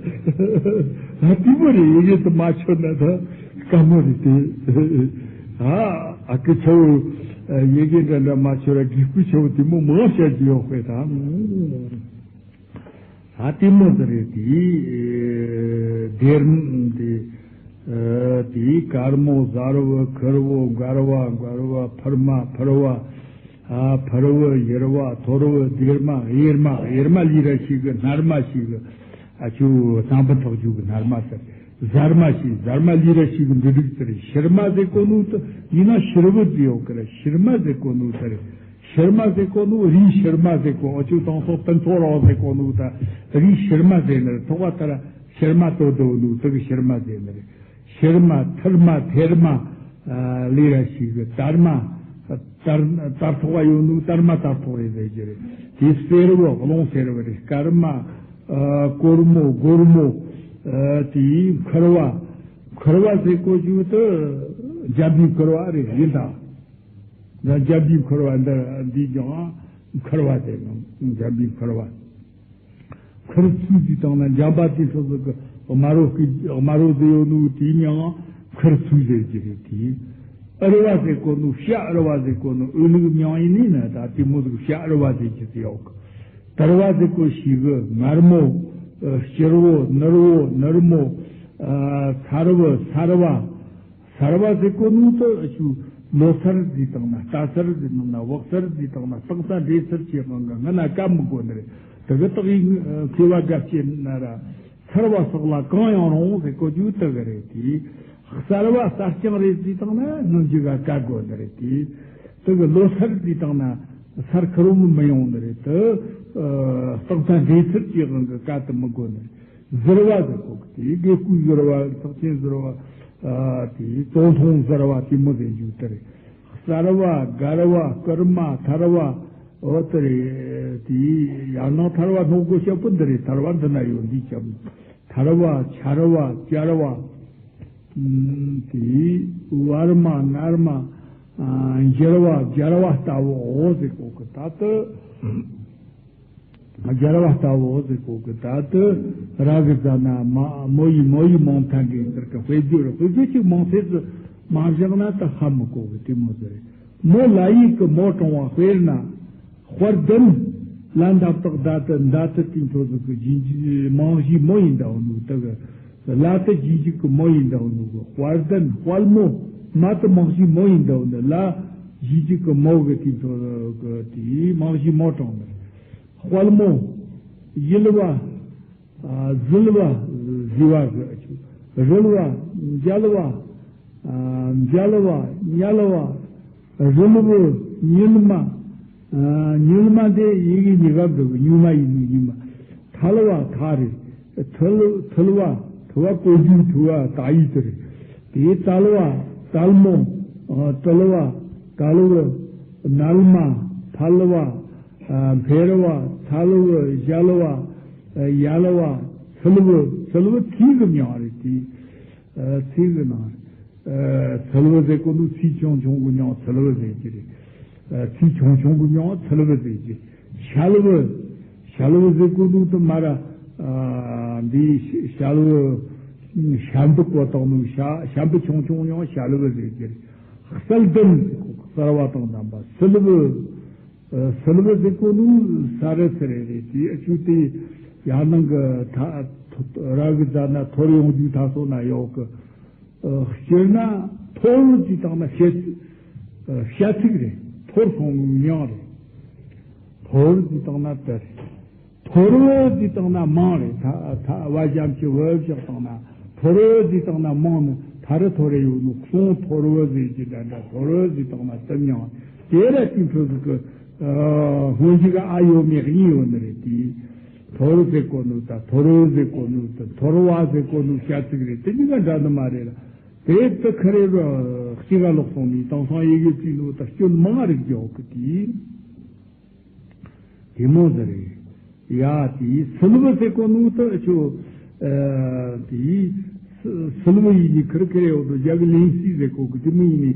ཨ་དེ་མོ་རེད། ཡི་གེ་དུ་མ་ཆོད་ན་ད་དཀའ་མོ་རེད་དེ། ཨ་ཨ་ཁུ་ཆ་བོ་ཡི་གེ་འདྲ་འདྲ་མ་ཆོད་ར་དགེ་སྐོས་ཆ་བོ་དེ་མོ་མང་བཤད་ཀྱི་ཡོད་པས་ད། ད་དེ་མོ་ཟེར་རེད་དེ། སྡེར་དེ། དེའི་དཀར་མོ་གཟར་བུ་ཁུར་བོ་མགར་བ་མགར་བ་ཕུར་མ་ཕུར་བ། ཨ་ཕུར་བུ་ཡུར་བ་ཐོར་བུ་སྡེར་མ་གཡེར་མ། གཡེར་མ་ལི་ར་ཞིག་གི་སྣར་མ་ཞིག་གི། ཨ་ཆུ་སྣང་བུ་ཐོག་ཆུ་གི་སྣར་མ་ཟེར། གཟར་མ་ཞིག་གཟར་མ་ལི་ར་ཞིག་གི་འབྲུ་དྲུག་ཟེར། ཤིར་མ་ཟེར་གོ་ནོ་དུ་ཡིན་ན་ཤིར་བུ་ཟེར་ཡོད་གི་ར། ཤིར་མ་ཟེར་གོ་ནོ་ཟེར། ཤིར་མ་ཟེར་གོ་ནོ་རིའི་ཤིར་མ་ཟེར་གོ། ཨ་ཆུ་དང་སོགས་སྤུན་ཚོགས་རོགས་ཟེར་གོ་ནོ་ད་རིའི་ཤིར་མ་ཟེར་ནི་རེད། ཐོག་བ་ལྟར་ཤིར་མ་དོ་དོ་ནོ་དུ་གི་ཤིར་མ་ཟེར་ནི་རེད། ཤིར་མ་ཐུར་མ་ཐེར་མ་ལི་ར་ཞིག་གི་དར་མ། དར་དར་ཐོག་བ་ཡོད་ནོ་དར་མ་དར་ཐོག་རེད་ཟེར་གྱི་རེད། དེ་སེར་བུ་རླུང་སེར་བུ་རེད། སྐར་མ། ཨ་གོར་མོ་སྒོར་མོ། ཨ་དེའི་འཁུར་བ། འཁུར་བ་ཟེར་གོ་རྒྱུ་དུ་ འཇམ་པའི་འཁོར་བ་རེད་ཡིན་ད། ང་འཇམ་པའི་འཁོར་བ་འདི་འདིས་ཀྱང་འཁོར་བ་དེ་ནི་འཇམ་པའི་འཁོར་བ། འཁོར་ཚུལ་དེ་དང་ན་འཇམ་པ་དེ་ཚོ་ཟིག་གི་དམར་རོ་གི་དམར་རོ་ཟིག་ཡོད་ནོ་དེའི་མིང་ང་འཁོར་ཚུལ་ཟེར་གྱི་རེད་དེ། ཨུར་བ་ཟེར་གོ་ནོ་བྱ་ཨུར་བ་ཟེར་གོ་ནོ་ཨུ་ལུག་མིང་ཡིན་ནི་ན་ད་དེ་མོ་ཟིག་བྱ་ཨུར་བ་ཟེར་གྱི་ཟིག་ཡོད་གི། དར་བ་ཟེར་གོ་ཞིག་གི་མངར་མོ། ཨ་སྐྱུར་བོ་ནུར་བོ་ནུར་མོ། ཨ་ཚར་བུ་སར་བ། སར་བ་ཟེར་གོ་ནོ་དེ་ཨ་ཆུ་ལོ་སར་ཟེར་དང་ན་རྟ་སར་ཟེར་དང་ན་བག་སར་ཟེར་དང་ན་སྟག་རྩ་འདྲེ་སར་བྱེད་དང་གི་ང་ན་ཀ་མི་གོ་ནི་རེད། དེ་གི་སྟག་ཡིག་མཁས་པ་དགའ་བྱེད་ན་ར་སར་བ་སོགས་ལ་གང་ཡང་རུང་ཟེར་གོ་རྒྱུ་དེ་གི་རེད་དེ། སར་བ་སར་རྐྱང་རེད་ཟེར་དང་ན་སྔོན་གྱི་ག་ཀ་གོ་ནི་རེད་དེ། དེ་གི་ལོ་སར་ཟེར་དང་ན་སར་ཁུར་བོ་མི་ཡོང་ནི་རེད་དེ། སྟག་རྩ་འདྲེ་སར་བྱེད་དང་གི་ཀ་དེ་མི་གོ་ནི་རེད། ཟུར་བ་ཟེར་གོ་གི་དེ་དགེ་སྐོས་ཟུར་བ་ཚོགས་ཆེན་ཟུར་བ། ཨ་དེ་ཙོང་ཐུང་ཟུར་བ་དེ་མོ་ཟེར་རྒྱུ་དེ་རེད། གསར་བ་སྒར་བ་སྐར་མ་ཐར་བ། འོ་དེ་རེད་དེ། ཡང་ན་ཐར་བ་སྣོ་སྒོ་ཞབས་པུ་འདི་རེད། ཐར་བ་འདི་ན་ཡོད་འདི་ཅམ། ཐར་བ་ཆར་བ་བཅར་བ། ཨུམ་དེ་བར་མ་ནར་མ། ཨ་འགྱུར་བ་སྦྱར་བ་ལྟ་བུའོ་ཟེར་གོ་གི་ད་དེ། སྦྱར་བ་ལྟ་བུ་ཟེར་གོ་གི་ད་དུ་ར་གི་ཙ་ན་མ་མོ་ཡི་མོ་ཡི་མོང་ཐང་གི་ཟེར་གི་དཔེ་བརྗོད་རེད། དཔེ་བརྗོད་ཅིག་མང་ཚེ་ཟི་མ་བཞག་ན་ད་ཧ་མི་གོ་གི་དེ་མོ་ཟེར། མོ་ལ་ཡིག་གི་མོ་གྲོང་བ་དཔེར་ན། དཔལ་ལྡན། ལ་འདབ་སྟག་ད་དུ་ད་དུ་དེ་འཕྲོ་ཟིག་གི་རྗེས་འཇུག་མང་གཞི་མོ་ཡིན་ད་འོ་ནུ་དུ་གི། ལ་དུ་རྗེས་འཇུག་གི་མོ་ཡིན་ད་འོ་ནུ་གི། དཔལ་ལྡན་དཔལ་མོ། མ་དུ་མང་གཞི་མོ་ཡིན་ད་འོ་ནུ་ལ། རྗེས་འཇུག་གི་མོ་གི་དེ་འཕྲོ་གི་དེ་མང་གཞི་མོ་གྲོང་ནི། དཔལ་མོ། ཡིལ་བ། ཨ་ཟིལ་བ། ཟི་བ་ཟི་ཨ་ཆུ། རིལ་བ། མཇལ་བ། ཨ་མཇལ་བ། ཉལ་བ། རིལ་བུ། ཉིལ་མ། ཨ་ཉིལ་མ་དེ་ཡི་གེ་གཉིས་ཀ་འདུག་ཉུལ་མ་ཡིན་ནི་ཉིལ་མ། ཐལ་བ་ཐག་རེད། ཐུལ་ཐུལ་བ། ཐུལ་བ་བཀོལ་རྒྱུའི་ཐུལ་བ་དག་ཡིག་དེ་རེད། དེའི་དལ་བ། དལ་མོ། ཨ་དལ་བ། དལ་བུ། ནལ་མ། ཕལ་བ། ཨ་འཕེར་བ། ཚལ་བུ། ཞལ་བ། ཨ་ཡལ་བ། ཚིལ་བུ། ཚིལ་བུ་ཚིལ་གི་མྱིང་རེད་དེ། ཨ་ཚིལ་གི་ནང་རེད། ཨ་ཚིལ་བུ་ཟེར་གོ་ནོ་ཚིལ་ཆུང་ཆུང་གི་མྱིང་ཚིལ་བུ་ཟེར་གྱི་རེད། ཨ་ཚིལ་ཆུང་ཆུང་གི་མྱིང་ཚིལ་བུ་ཟེར་གྱི། ཞལ་བུ། ཞལ་བུ་ཟེར་གོ་ནོ་དུ་མ་ར། ཨ་འདི་ཞལ་བུ། ཞལ་འབུ་གོ་དང་ནོ་ཞལ་ཞལ་འབུ་ཆུང་ཆུང་མྱིང་ཞལ་བུ་ཟེར་གྱི་རེད། གསལ་ལྡན་ཟེར་གོ་གསལ་བ་དང་ལྡན་པ་སིལ་བུ། ཨ་སིལ་བུ་ཟེར་གོ་ནོ་ས་རི་སི་རེ་རེད་དེ་ཨ་ཆུ་དེ་ཡང་ནང་གི་ཐ་ར་གི་ཛ་ན་ཐོར་ཡོང་རྒྱུ་ཐ་སོ་ན་ཡོག་གི། ཨ་སྤྱིར་ན་ཐོར་ཟེར་བཏང་ན་བཤད་ཨ་བཤད་ཚིག་རེད། ཐོར་སོང་ནོ་མྱིང་རེད། ཐོར་ཟེར་བཏང་ན་དེ་རེད། ཐོར་བུ་ཟེར་བཏང་ན་མིང་རེད། ཐ་ཐ་བ་གཞམ་གྱི་བུ་བཞག་བཏང་ན་ཐོར་བུ་ཟེར་བཏང་ན་མིང་ནི་ཐ་རི་ཐོ་རེ་ཡོད་ནོ་ཁོང་ཐོར་བུ་ཟེར་གྱི་འདྲ་འདྲ་ཐོར་བུ་ཟེར་བཏང་ན་དེ་མྱིང་དེ་ར་དེ་འཕྲོ་ཟིག་གི་ཨ་སྔོན་འཇུག་ག་ཨ་ཡོད་མེད་གཉིས་ཡོད་ནི་རེད་དེ། ཐོར་བུ་ཟེར་གོ་ནོ་ད་ཐོར་བུ་ཟེར་གོ་ནོ་ད་ཐོར་བ་ཟེར་གོ་ནོ་བཤད་ཚིག་རེད། དེ་གཉིས་ཀ་འདྲ་ནི་མ་རེད་ལ། དེ་དུ་ཁ་རེ་ར་གཅིག་ག་ལོག་སོང་ནས་དེང་སང་ཡི་གེ་བྲིས་ནོ་ད་སྐྱོན་མང་རིག་རྒྱག་གི་དེ། དེ་མོ་ཟེར་རེད། ཡ་དེ་སིལ་བུ་ཟེར་གོ་ནོ་ད་ཆུ། ཨ་དེ་སིལ་བུ་ཡིན་ནི་ཁིར་ཁིར་ཡོད་དོ་རྒྱ་གི་ལིང་སི་ཟེར་གོ་གི་དེ་མོ་ཡིན་ནི།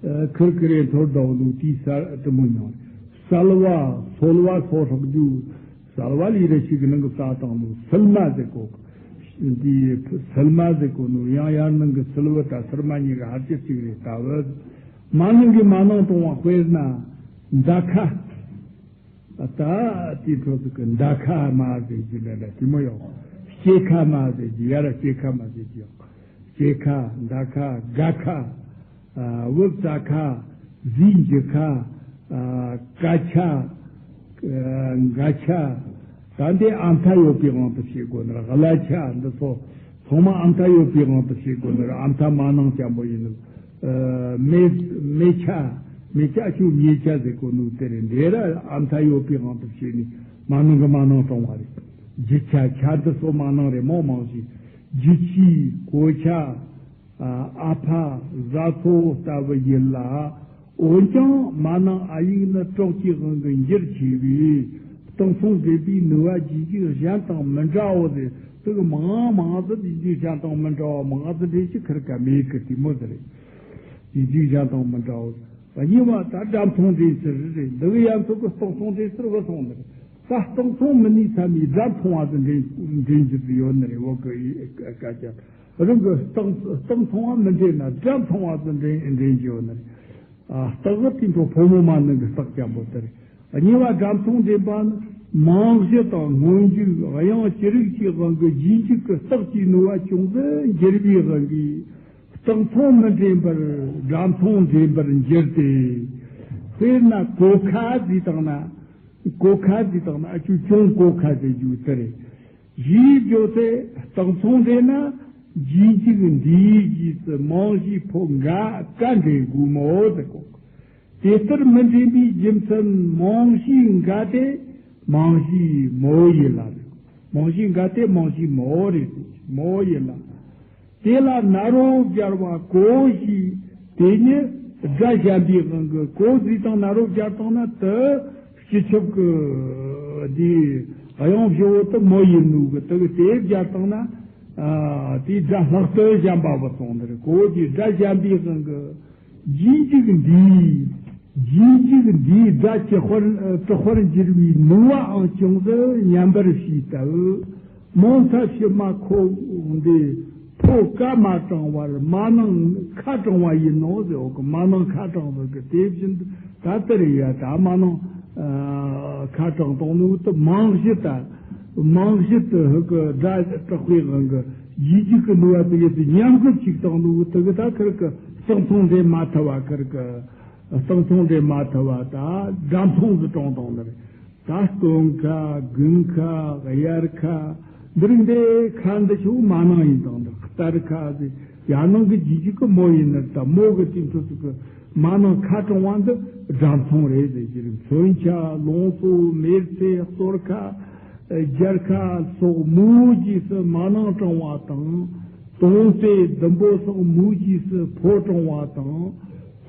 ཨ་ཁིར་ཁིར་ཡོད་ཐོར་དང་ནོ་དེ་ས་དེ་མོ་མྱོང་། སལ་བ། སོལ་བ་སོ་སྲོག་རྒྱུ། སལ་བ་ལི་ར་ཞིག་གི་ནང་གི་ས་དང་ནོ་སིལ་མ་ཟེར་གོ་གི། དེ་སིལ་མ་ཟེར་གོ་ནོ་ཡང་ཡར་ནང་གི་སིལ་བུ་ད་སིལ་མ་གཉིས་ཀ་ཧར་ཅིག་གཅིག་རེད་ད་བུ། མ་ནིང་གི་མ་ནིང་གཏོང་བ་དཔེར་ན། མདའ་ཁ། ད་དེའི་ཁྲོད་དུ་གི་མདའ་ཁ་མ་ཟེར་གྱི་འདྲ་འདྲ་དེ་མོ་ཡོད། སྐྱེ་ཁ་མ་ཟེར་གྱི་ཡར་སྐྱེ་ཁ་མ་ཟེར་གྱི་ཡོད། སྐྱེ་ཁ། མདའ་ཁ། སྒ་ཁ། ཨ་བུབ་རྩ་ཁ། ཟས་འཇུ་ཁ། ཨ་ཀ་ཆ། ཨ་འགའ་ཆ། ད་འདི་ཨ་མཐའ་ཡོད་པའི་དབང་དུ་བྱེད་དགོས་ནི་རེད། གླ་ཆ་འདི་ཚོ་ཚང་མ་ཨ་མཐའ་ཡོད་པའི་དབང་དུ་བྱེད་དགོས་ནི་རེད། ཨ་མཐའ་མ་ནིང་ཅན་པོ་ཡིན་ནོ། ཨ་མེ་མེ་ཆ། མེ་ཆ་ཆུ་མེ་ཆ་ཟེར་གོ་ནོ་དེ་རེད། འདི་ར་ཨ་མཐའ་ཡོད་པའི་དབང་དུ་བྱས་ནས་མ་ནིང་གི་མ་ནིང་གཏོང་བ་རེད། རྒྱུ་ཆ། ཆ་འདི་ཚོ་མ་ནིང་རེད་མོ་མང་ཞིག་རྒྱུ་ཆའི་གོ་ཆ། ཨ་ཨ་ཕ་བཟའ་ཚོ་ལྟ་བུ་ཡིན་ལ། འོན་ཀྱང་མ་ནིང་ཨ་ཡིག་ནི་གྲོགས་ཀྱི་དབང་གིས་འགྱུར་ཆེ་བས། དེང་སང་དགོས་པའི་ནུས་པ་རྗེས་འཇུག་གཞན་དང་མི་འདྲ་བོ་ཟེར། དེ་གི་མང་མང་ཟིག་རྗེས་འཇུག་གཞན་དང་མི་འདྲ་བ་མང་ཟིག་འདྲེས་ཀྱི་ཁིར་ཀ་མེད་གི་དེ་མོ་ཟེར་རེད། ཡིན་རྒྱུ་གཞན་དང་མི་འདྲ་བ། གཉིས་པ་ད་སྒྲ་མཐོང་འདྲེན་ཚུལ་རེད། འདི་གི་ཡན་ཚོད་ཀྱི་རྟགས་མཐོང་འདྲེན་ཚུལ་བུད་སོང་ནི་རེད། ད་རྟགས་མཐོང་མི་ནུས་ཙམ་ཡིན་སྒྲ་མཐོང་བ་དང་འདྲེན་འདྲེན་རྒྱུ་དེ་ཡོད་ནི་རེད། བོད་ཀྱི་སྐད་ཆ་རང་གི་རྟགས་རྟགས་མཐོང་བ་མི་འདྲེན་ན་སྒྲ་མཐོང་བ་དང་འདྲེན་འདྲེན་རྒྱུ་ཡོད་ནི་རེད། ཨ། རྟགས་དེ་ཚོ་ཕོ་མོ་མ་ནིང་གི་རྟགས་ཅན་པོ་དེ་རེད། གཉིས་པ་སྒྲ་མཐོང་འདྲེན་པ་ནི། རྨང་གཞི་དང་སྔོན་འཇུག་དབྱངས་ཅི་རིགས་ཀྱི་དབང་གིས་རྗེས་འཇུག་གི་རྟགས་ཀྱི་ནུས་པ་ཅུང་ཟད་འགྱུར་བའི་དབང་གིས། རྟགས་མཐོང་མི་འདྲེན་པར་སྒྲ་མཐོང་འདྲེན་པར་འགྱུར་ཏེ། དཔེར་ན་གོ་ཁ་ཟེར་བཏང་ན། གོ་ཁ་ཟེར་བཏང་ན་ཨ་ཆུ་ཅུང་གོ་ཁ་ཟེར་རྒྱུ་དེ་རེད། གཞིའི་བརྗོད་ཚེ་རྟགས་མཚུངས་འདྲེས་ན། རྗེས་འཇུག་འདིའི་རྗེས་སུ་རྨང་གཞིའི་ཕོ་འགའ་ཀ་འདྲེན་དགོས་མོད་ཟེར་གོ། དེ་ལྟར་མི་འདྲེན་པའི་རྒྱུ་མཚན་རྨང་གཞིའི་འགའ་སྟེ་རྨང་གཞིའི་མོ་ཡིན་ལ་ཟེར་གོ། རྨང་གཞིའི་འགའ་སྟེ་རྨང་གཞིའི་མོ་རེད་ཟེར་གོ། མོ་ཡིན་ལ། དེ་ལ་ན་རོ་སྦྱར་བ་གོ་ཞེས་དེ་ཉིད་སྒྲ་གཞན་པའི་དབང་གིས། གོ་ཟེར་དང་ན་རོ་སྦྱར་བཏང་ན་དེ་སྤྱི་ཁྱབ་ཀྱི་འདི་དབྱངས་བཞི་བོ་དེ་མོ་ཡིན་ནོ་གི་དེ་གི་དེ་སྦྱར་བཏང་ན། ཨ། དེའི་སྒྲ་ལྷག་ཏུ་གཞན་པ་བུད་སོང་ནི་རེད། གོ་ཞེས་སྒྲ་གཞན་པའི་དབང་གིས། རྗེས་འཇུག་འདིའི། རྗེས་འཇུག་འདིའི་སྒྲ་ཅི་དཔེར་ཅི་དཔེར་འགྱུར་བའི་ནུས་པའང་ཅུང་ཟད་ཉམས་པར་བྱས་སྟབས། རྨོངས་ཚ་ཕྱི་མ་ཁོ་འདི་ཕོ་ཀ་མ་དྲངས་པར་མ་ནིང་ཁ་དྲངས་པ་ཡིན་ནོ་ཟེར་བ་གི། མ་ནིང་ཁ་དྲངས་པ་གི་དེ་བཞིན་དུ་ད་ལྟར་ཡ་ད་མ་ནིང་ཁ་དྲངས་བཏང་ནོ་དེ་རྨང་གཞི་ད་རྨང་གཞི་དེ་ཧུ་གི་སྒྲ་དྲག་པོའི་དབང་གིས་རྗེས་འཇུག་གི་ནུས་པ་དེ་གི་དེ་ཉམས་གི་ཅིག་བཏང་ནོ་དེ་གི་ད་ཁིར་གི་རྟགས་མཚུངས་འདྲེན་མ་ཐུབ་པ། ཁིར་གི་རྟགས་མཚུངས་འདྲེན་མ་ཐུབ་པ་ད་སྒྲ་མཐོང་ཟིག་དྲངས་བཏང་ནི་རེད། ད་སྟོན་ཁ་དགུན་ཁ་དབྱར་ཁ་འདི་རིགས་འདི་ཁ་འདི་ཆུ་མ་ནིང་ཡིན་དང་འདི་རྟར་ཁ་ཟེར་ཡ་ནང་གི་རྗེས་འཇུག་གི་མོ་ཡིན་ནི་ད་མོ་གི་དེ་འཕྲོ་ཚུགས་གི་མ་ནིང་ཁ་དྲངས་པ་འདི་སྒྲ་མཚུངས་རེད་ཟེར་གྱི་རེད། མཚོན་ཆ་ལོངས་སྤྱོད་མེལ་ཚེ་གཏོར་ཁ་སྦྱར་ཁ་སོགས་མོའི་རྗེས་སུ་མ་ནིང་དྲངས་པ་དང་། དོང་ཙེ་ཟླུམ་པོ་སོགས་མོའི་རྗེས་སུ་ཕོ་དྲངས་པ་དང་།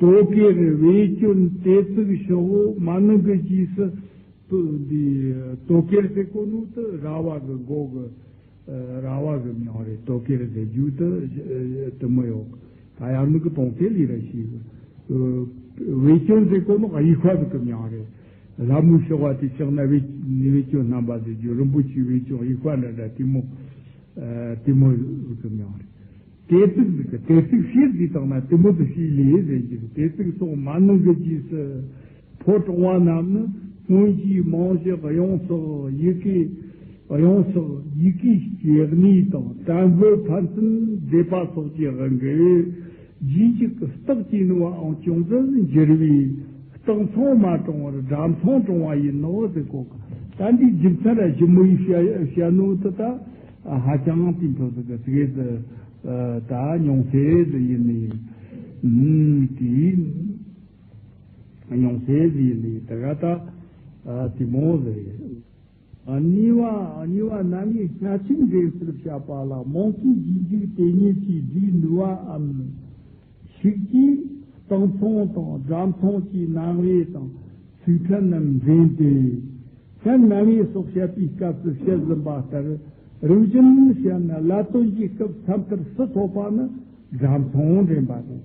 དོ་ཀེར་བེ་ཅོན་དེ་ཚིག་ཤོག་མ་ནིང་གི་རྗེས་སུ། དུ་འདི་དོ་ཀེར་ཟེར་གོ་ནོ་དེ་ར་བ་གི་མགོ་གི་ར་བ་གི་མྱིང་རེད། དོ་ཀེར་ཟེར་རྒྱུ་དེ་དེ་མོ་ཡོད། ད་ཡང་མི་གི་དོང་ཙེ་ལི་ར་ཞིག་བེ་ཅོན་ཟེར་གོ་ནོ་དབྱུག་པ་ཟིག་གི་མྱིང་རེད། ལ་མོའི་ཤོག་བ་དེ་ཆགས་ན་བེ་བེ་ཅོན་རྣམ་པ་ཟེར་རྒྱུ། རིན་པོ་ཆེའི་བེ་ཅོན་དབྱུག་པ་འདྲ་འདྲ་དེ་མོ་དེ་མོ་ཟིག་གི་མྱིང་རེད། དེ་ཚིག་ཟིག་གི་དེ་ཚིག་ཤེས་ཟིག་དང་ན་དེ་མོ་དུ་ཤེས་ལེ་ཟེར་གྱི་དེ་ཚིག་སོགས་མ་ནིང་གི་རྗེས་སུ་ཕོ་དྲངས་པ་རྣམས་ནི་སྔོན་གྱི་རྨང་གཞི་དབྱངས་སོགས་ཡི་གེ་དབྱངས་སོགས་ཡི་གེའི་སྐྱེ་གནས་དང་དལ་འབྱོར་ཕན་ཚུན་འདྲེས་པ་སོགས་ཀྱི་དབང་གིས་རྗེས་འཇུག་གི་རྟགས་ཀྱི་ནུས་པའང་ཅུང་ཟད་འགྱུར་བས་རྟགས་མཚུངས་མ་དྲངས་པར་སྒྲ་མཚུངས་དྲངས་པ་ཡིན་ནོ་ཟེར་གོ། ད་འདི་རྒྱུ་མཚན་ར་ཞིབ་མོ་ཡིས་བཤད་བཤད་ནོ་དེ་ད། ཧ་ཅང་དེ་འཕྲོ་ཟིག་གི་ཚིག་ཟིག་ད་ཉུང་ཤས་ཟིག་ཡིན་ནི། ཨུམ། དེ་ཉུང་ཤས་ཟིག་ཡིན་ནི་དེ་ག་ད་དེ་མོ་ཟིག་ཡིན། གཉིས་པ་གཉིས་པ་རྣམ་དབྱེ་སྔ་ཕྱི་འདྲེས་སུ་བཤད་པ་ལ། རྨང་གཞིའི་རྗེས་འཇུག་དེ་ཉིད་ཀྱི་སྒྲའི་ནུས་པའམ་ཤུགས་ཀྱིས་རྟགས་མཚུངས་དང་སྒྲ་མཚུངས་ཀྱི་རྣམ་དབྱེ་དང་ཚིག་ཕྲད་རྣམས་འདྲེན་ཏེ། ཁྱད་རྣམ་དབྱེ་སོགས་བཤད་པའི་སྐབས་སུ་བཤད་ཟིན་པ་ལྟར། རིམ་བཞིན་བཤད་ན་ལ་དོན་གྱི་སྐབས་མཚམས་ལྟར་སུ་ཐོབ་པ་ནི་སྒྲ་མཚུངས་འདྲེན་པ་དང་།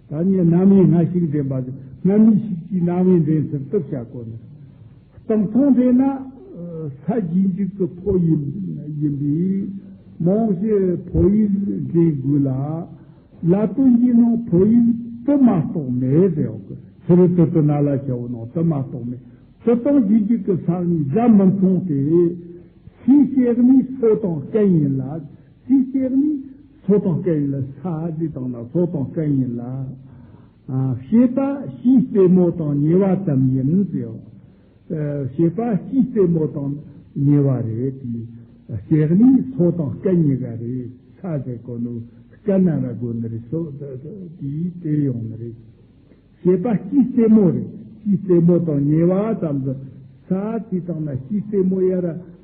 ད་ནི་རྣམ་དབྱེ་སྔ་ཕྱི་འདྲེན་པ་དང་རྣམ་དབྱེ་ཤུགས་ཀྱི་རྣམ་དབྱེ་འདྲེན་ཚུལ་དུ་བཤད་དགོས་ནི། རྟགས་མཚུངས་འདྲེན་ན་ས་རྗེས་འཇུག་གི་ཕོ་ཡིན་ཡིན་པས་རྨང་གཞི་ཕོ་ཡིག་འདྲེན་དགོས་ལ། ལ་དོན་གྱི་ནང་ཕོ་ཡིག་དུ་མ་གཏོགས་མེད་ཟེར་བ་གི། ཚུ་རུ་དུ་དུ་ན་ལ་བྱ་བོ་ནང་དུ་མ་གཏོགས་མེད། སུ་དང་རྗེས་འཇུག་གི་ས་གཉིས་སྒྲ་མི་མཚུངས་ཏེ། སའི་སྐྱེ་གནས་སོ་དང་རྐན་ཡིན་ལ། སའི་སྐྱེ་གནས་སོ་དང་རྐན་ཡིན་ལ། ས་ཟེར་བཏང་ན་སོ་དང་རྐན་ཡིན་ལ། ཨ། བྱེད་པ་སའི་རྩེ་མོ་དང་ཉེ་བ་ཙམ་ཡིན་ཟེར། ཨ། བྱེད་པ་སའི་རྩེ་མོ་དང་ཉེ་བ་རེད་དེ། སྐྱེ་གནས་སོ་དང་རྐན་གཉིས་ཀ་རེད། ས་ཟེར་གོ་ནོ་རྐན་ན་ར་དགོས་ནི་རེད། སོ་དེ་དེ་ཡོང་ནི་རེད། བྱེད་པ་སའི་རྩེ་མོ་རེད། སའི་རྩེ་མོ་དང་ཉེ་བ་ཙམ་དུ་ས་དེ་དང་ན་སའི་རྩེ་མོ་ཡ་ར་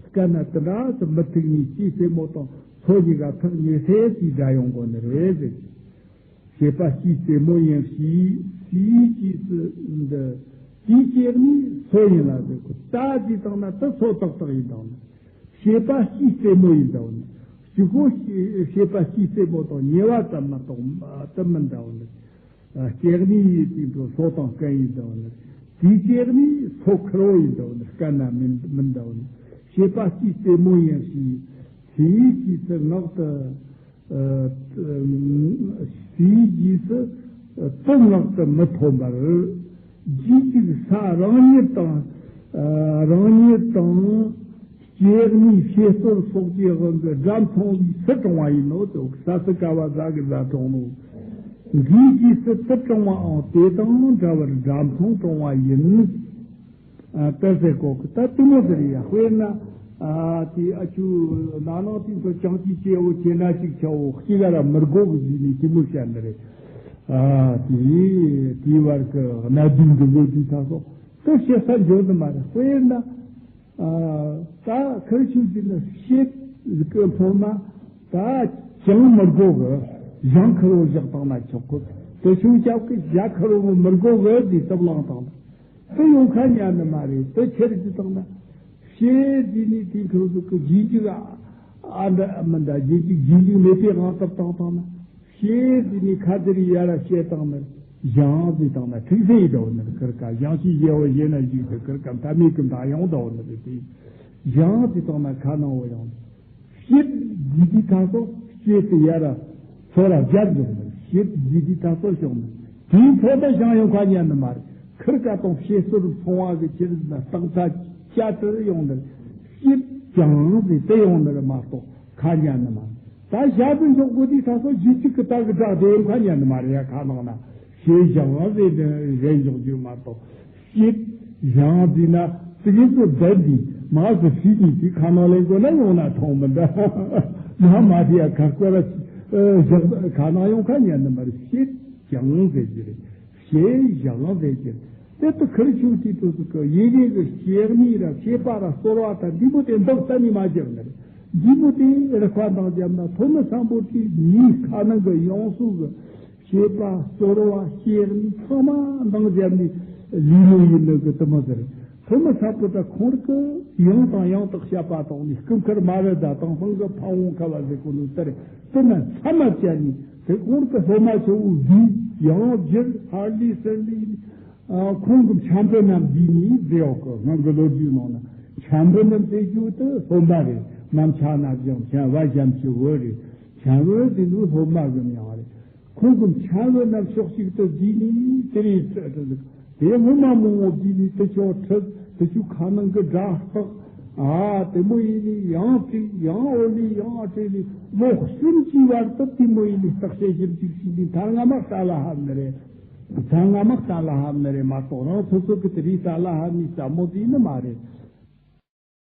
རྐན་ན་དེ་འདྲ་ཙམ་མི་ཐུག་ནས་སའི་རྩེ་མོ་དང་སོ་གཉིས་ཀ་ཐག་ཉེ་སའི་སའི་སྒྲ་ཡོང་དགོས་ནི་རེད་ཟེར། བྱེད་པ་སའི་རྩེ་མོ་ཡིན་ཞེས་སའི་རྗེས་སུ་འདི་དེའི་སྐྱེ་གནས་སོ་ཡིན་ལ་ཟེར་གོ། ད་དེ་དང་ན་དེ་སོ་ཏག་ཏག་ཡིན་དང་ན། བྱེད་པ་སའི་རྩེ་མོ་ཡིན་འདྲ་བ་ནི། གཞུག་གུ་བྱེད་པ་སའི་རྩེ་མོ་དང་ཉེ་བ་ཙམ་མ་གཏོགས་དེ་མིན་འདྲ་བ་ནི། ལྕེ་གཉིས་ཡིན་དུས་འགྲོ། སོ་དང་རྐན་ཡིན་དུ་ནི། དེའི་ལྕེ་གཉིས་སོ་ཁེར་བོ་ཡིན་དུ་ནི། རྐན་ན་མིན་མིན་དུ་ནི། བྱེད་པ་སྤྱིའི་རྩེ་མོ་ཡིན་ཞེས། དེའི་རྗེས་སུ་ངག་ཏུ། ཨ། དེའི་རྗེས་སུ་དུ་ངག་ཏུ་མི་ཐོན་པར། རྗེས་ཅིག་ས་རང་ཉིད་དང་། ཨ། རང་ཉིད་དང་། སྐྱེ་གནས་བཤད་སྲོལ་སོགས་ཀྱི་དབང་གིས་སྒྲ་མཚུངས་པའི་སུ་དྲངས་པ་ཡིན་ནོ། ཏོག་ས་སུ་ཀ་བ་ཟ་གི་ཟ་དྲངས་ནོ། འདིའི་རྗེས་སུ་དུ་དྲངས་པའང་དེ་དང་འདྲ་བར་སྒྲ་མཚུངས་དྲངས་པ་ཡིན། ཨ། དེ་ཟེར་གོ་གི། ད་དེ་མོ་ཟེར་ཡ། དཔེར་ན། ཨ། དེ་ཨ་ཆུ་ན་ནང་དེ་ཚོ་ཅང་ཅིག་སྐྱེ་བོ་ཁྱེད་ན་ཅིག་ཆ་བོ་གཅིག་ག་ར་མི་དགོ་གི་ཟེར་ནས་དེ་མོ་བཤད་ནི་རེད། ཨ། དེ་དེའི་བར་གི་གནད་དོན་འདི་ཚོ་དེ་ད་སོ་དེ་བཤད་ས་འཇོག་ནི་མ་རེད། དཔེར་ན། ཨ། ད་ཁིར་ཆུ་ཟིན་ན་ཤེད་ཀྱི་ཕོ་མ་ད་ཅང་མི་དགོ་གི། གཞང་ཁེར་བོ་བཞག་བཏང་ན་ཆོག་གི། དེ་ཆུ་ཆབ་ཀྱི་ཞྭ་ཁེར་བོ་མི་དགོ་གི་ཟེར་སྟབས་བླངས་བཏང་ན། དེ་ཡོང་ཁ་ཉན་ནི་མ་རེད། དེ་ཁྱེར་གྱི་བཏང་ན་ཤེད་ཟིན་ནི་དེ་ཁེར་བོ་གི་རྗེས་འཇུག་ཨ་འདྲ་མི་འདྲ། རྗེས་འཇུག་རྗེས་འཇུག་མེད་པའི་དབང་སྟབས་བཏང་བཏང་ན། ཤེད་ཟིན་ནི་ཁ་དེར་ཡ་ར་བཤད་བཏང་ན། གཞང་ཟེར་བཏང་ན་ཁྲིག་ཟེར་ཡི་འདྲ་བོ་ནི་ཁིར་ཀ། གཞང་ཞིག་ཡལ་བ་ཡལ་ན་བཞུགས་ཏེ་ཁིར་ཀ་མཐའ་མེད་ཀྱི་མདའ་ཡང་འདྲ་བོ་ནི་རེད། དེ་གཞང་ཟེར་བཏང་ན་ཁ་ནང་བོ་ཡང་། ཤེད་ཟིན་དུས་ད་སོ་ཤེད་དེ་ཡ་ར་ཚོ་ར་སྦྱར་འཇོག་ནི། ཤེད་ཟིན་དུས་ད་སོ་ཤོག་ནི། དེའི་ཚོ་ད་གཞང་ཡང་ཁ་ཉན་ནི་མ་རེད། ཁིར་ཀ་དང་བཤད་སྲོལ་མཚུངས་པ་གི་ཕྱིར་ན་སྟག་ཚ་བཅའ་དེར་ཡོང་ནི། ཤེད་གཞང་ཟེར་དེ་ཡོང་ནི་རེད་མ་གཏོགས་ཁ་ཉན་ནི་མ་རེད། ད་ཞྭ་དེ་འཇོག་དགོས་དུས་ད་སོ་རྗེས་འཇུག་གི་ད་གི་སྒྲ་དེ་ཡང་ཁ་ཉན་ནི་མ་རེད་ཡ། ཁ་ནང་ན་ཤེད་གཞང་ཟེར་དེ་རེད་འཇོག་རྒྱུ་མ་གཏོགས། ཤེད་གཞང་ཟེར་ན་ཙི་གེ་ཙི་བདག་འདི་མ་ཟེར་ཤེད་གཉིས་ཀྱི་ཁ་ནང་ལེན་དགོས་ན་ཡོང་ན་ཐོང་མི་འདྲ། མ་མ་དེ་ཡ་ཁ་སྐོར་ར་བཞག་ཁ་ནང་ཡོང་ཁ་ཉན་ནི་མ་རེད། ཤེད་གཞང་ཟེར་གྱི་རེད། ཤེད་གཞང་ཟེར་གྱི་རེད། དེ་ལྟར་ཁིར་ཆུ་དེ་དུས་སུ་ཡི་གེ་གི་ཤེད་གཉིས་ར་བྱེད་པ་ར་གསོལ་བ་དང་འདི་མོ་དེ་འདོགས་ས་ནས་མ་བྱེད་ནི་རེད། འདི་མོ་དེ་རིག་པ་འདང་བརྒྱབ་ན་ཐོན་མི་སམ་བྷོ་ཊ་ནི་ཁ་ནང་གི་ཡོངས་སུ་གི་བྱེད་པ་གསོལ་བ་ཤེད་གཉིས་ཚང་མ་འདང་བརྒྱབ་ནས་ལུས་ལུས་ཡིན་ནོ་གི་དེ་མོ་ཟེར། ཐོན་མི་སམ་བྷོ་ཊ་ཁོང་རང་གི་ཡང་དང་ཡང་དག་བཤད་པ་དང་ནི་སྐུ་མཁར་མ་ར་ད་དང་སང་གི་ཕ་བོང་ཁ་བ་ཟེར་གོ་ནོ་དེར་དེ་ན་མཚམས་མ་བཅད་ནས་དེ་ཁོང་རང་གི་སློབ་མ་ཆེ་བོ་འདི་ཡང་བསྒྱུར་ཧར་ལི་སར་ལི། ཨ། ཁོང་གི་འཆམ་པོ་རྣམས་འདི་ནི་མཛད་ཡོད་གི། སྔོན་གྱི་ལོ་རྒྱུས་ནང་ན་འཆམ་པོ་རྣམས་ཟེར་རྒྱུ་དེ་སློབ་མ་རེད། ནམ་ཆ་ན་ཀྱང་འཆམ་པོ་འཆམ་པོ་བོ་རེད། འཆམ་པོ་དེ་ནི་སློབ་མ་གི་མིང་རེད། ཁོང་གི་འཆམ་པོ་རྣམས་ཕྱོགས་གཅིག་ཏུ་བསྡུས་ནས་དེ་རེད། དེ་སློབ་མ་མང་བོ་བསྡུས་ནས་དེ་ཆོ་ཁྲིད། དེ་ཆོ་ཁ་ནང་གི་སྒྲ་བརྟག་ཨ། དེ་མོ་ཡིན་ནི་ཡང་དྲིས། ཡང་འོ་ལི་ཡང་ཨ་དྲིས་ལི་ལོ་གསུམ་གྱི་བར་དུ་དེ་མོ་ཡིན་ནི་བརྟག་དཔྱད་ཞིབ་འཇུག་བྱས་ནས་མཐའ་སྔ་མ་ས་ལ་ཧབ་ནི་རེད། ཚང་མ་མ་ལྟ་ལ་ཧམ་ནི་རེད་མ་གཏོགས་རང་སོ་སོ་གི་དེ་རིགས་ལྟ་ལ་ཧམ་ནི་ཙམ་མོ་དེ་ནི་མ་རེད།